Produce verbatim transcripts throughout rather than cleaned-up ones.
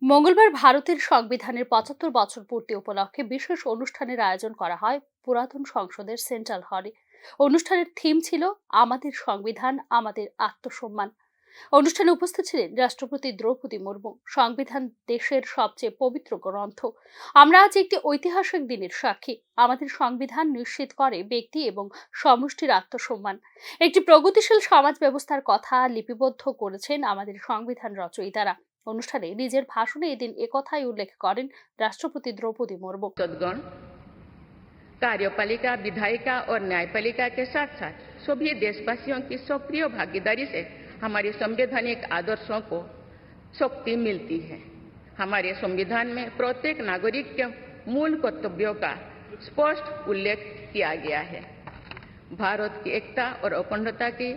মঙ্গলবার ভারতের সংবিধানের পঁচাত্তর বছর পূর্তি উপলক্ষে বিশেষ অনুষ্ঠানের আয়োজন করা হয় পুরাতন সংসদের সেন্ট্রাল হলে। অনুষ্ঠানের থিম ছিল আমাদের সংবিধান, আমাদের আত্মসম্মান। অনুষ্ঠানে উপস্থিত ছিলেন রাষ্ট্রপতি দ্রৌপদী মুর্মু। সংবিধান দেশের সবচেয়ে পবিত্র গ্রন্থ। আমরা আজ একটি ঐতিহাসিক দিনের সাক্ষী। আমাদের সংবিধান নিশ্চিত করে ব্যক্তি এবং সমষ্টির আত্মসম্মান। একটি প্রগতিশীল সমাজ ব্যবস্থার কথা লিপিবদ্ধ করেছেন আমাদের সংবিধান রচয়িতারা। অনুষ্ঠানে নিজের ভাষণে এদিন একথাই উল্লেখ করেন রাষ্ট্রপতি দ্রৌপদী মুর্মু। सदगण, कार्यपालिका, विधायिका और न्यायपालिका के साथ साथ सभी देशवासियों की सक्रिय भागीदारी से हमारे संवैधानिक आदर्शों को शक्ति मिलती है। हमारे संविधान में प्रत्येक नागरिक के मूल कर्तव्यों का स्पष्ट उल्लेख किया गया है। भारत की एकता और अखंडता की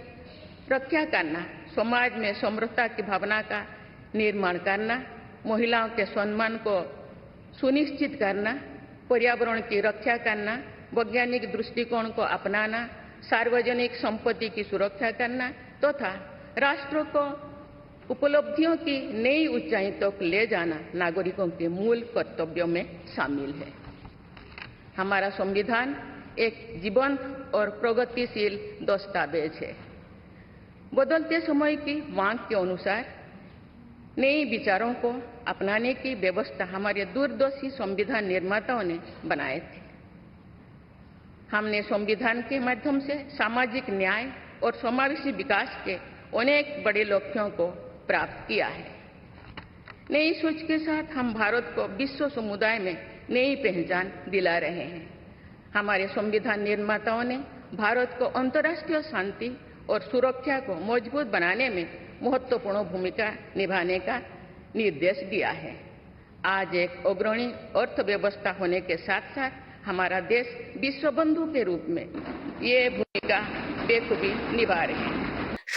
रक्षा करना, समाज में समरसता की भावना का निर्माण करना, महिलाओं के सम्मान को सुनिश्चित करना, पर्यावरण की रक्षा करना, वैज्ञानिक दृष्टिकोण को अपनाना, सार्वजनिक संपत्ति की सुरक्षा करना तथा राष्ट्र को उपलब्धियों की नई ऊंचाई तक ले जाना नागरिकों के मूल कर्तव्यों में शामिल है। हमारा संविधान एक जीवंत और प्रगतिशील दस्तावेज है। बदलते समय की मांग के अनुसार नए विचारों को अपनाने की व्यवस्था हमारे दूरदर्शी संविधान निर्माताओं ने बनाए थे। हमने संविधान के माध्यम से सामाजिक न्याय और समावेशी विकास के अनेक बड़े लक्ष्यों को प्राप्त किया है। नई सोच के साथ हम भारत को विश्व समुदाय में नई पहचान दिला रहे हैं। हमारे संविधान निर्माताओं ने भारत को अंतर्राष्ट्रीय शांति और सुरक्षा को मजबूत बनाने में महत्वपूर्ण भूमिका निभाने का निर्देश दिया है। आज एक अग्रणी अर्थव्यवस्था होने के साथ साथ हमारा देश विश्व बंधु के रूप में ये भूमिका बेखूबी निभा रहे हैं।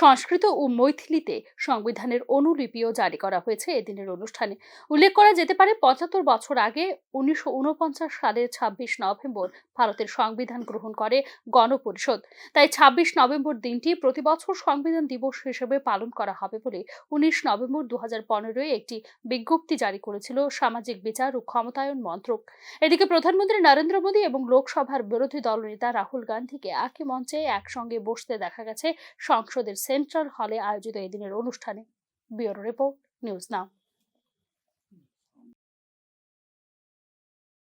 সংস্কৃত ও মৈথিলিতে সংবিধানের অনুলিপিও জারি করা হয়েছে এদিনের অনুষ্ঠানে। উল্লেখ করা যেতে পারে, পঁচাত্তর বছর আগে উনিশশো ঊনপঞ্চাশ সালের ছাব্বিশ নভেম্বর ভারতের সংবিধান গ্রহণ করে গণপরিষদ। তাই ছাব্বিশ নভেম্বর দিনটি প্রতি বছর সংবিধান দিবস হিসেবে পালন করা হবে বলে উনিশ নভেম্বর দু হাজার পনেরোয় একটি বিজ্ঞপ্তি জারি করেছিল সামাজিক বিচার ও ক্ষমতায়ন মন্ত্রক। এদিকে প্রধানমন্ত্রী নরেন্দ্র মোদী এবং লোকসভার বিরোধী দলনেতা রাহুল গান্ধীকে একই মঞ্চে একসঙ্গে বসতে দেখা গেছে সংসদের সেন্ট্রাল হলে আয়োজিত এদিনের অনুষ্ঠানে। Bureau report, news now.